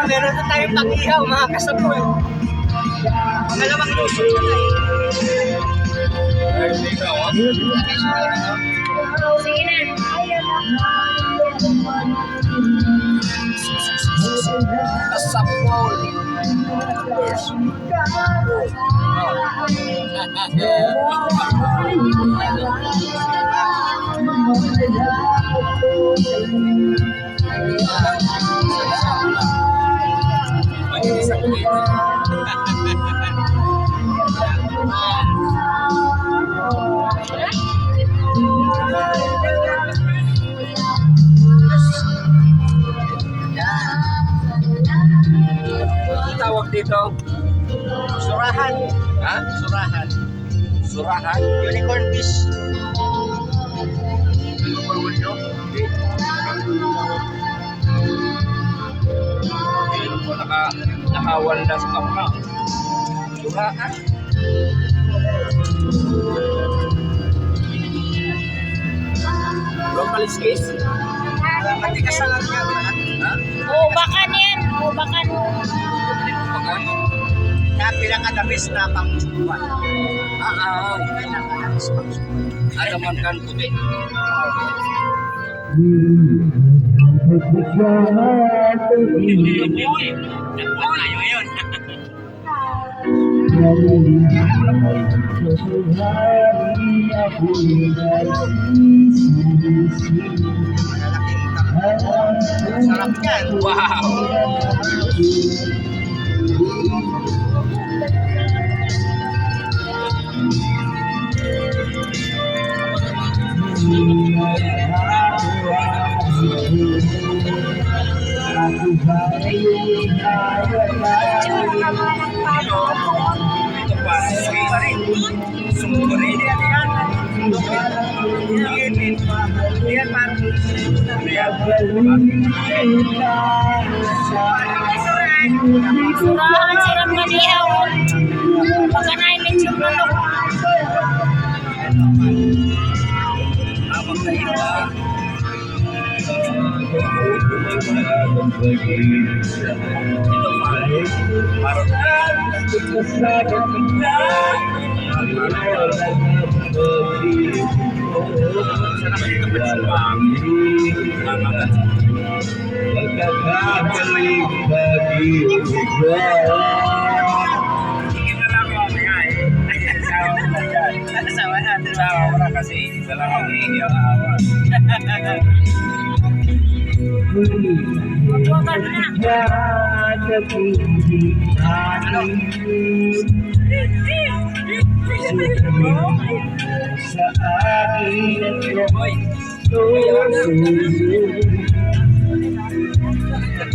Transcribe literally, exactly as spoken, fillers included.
Meron na tayong pag-ihaw, mga kasabol. Dalawang lusok na tayo. Sige na. Kasabol. Ang tawag dito? Surahan. Ha? Surahan. Surahan? Unicorn fish. Unicorn fish, no? Ayun po, naka-, nakawandas pa pa. Surahan. Local skis? Matigas na lang yan. Ha? Ubakan yan. Ubakan. Ubakan? Na pinaka-the best na pang-subuan. Ah, ah, oo. Pinaka-the best pang-subuan. Ada man kan puti. Uy, uy, uy. Nagpatayo yun. Sarap yan. Wow! Ito pa, sweet pa rin. Sweet pa rin. Yan, yan, par-, Surahan, sarap manihaw. Pagka na-mention mo, no? Pagkakabalik pag-ibig ko. Asawa natin, mga kapatid, kasi isa lang ang iiyak na awa. Magwakan na. Ano? Sa akin ang iyong puso.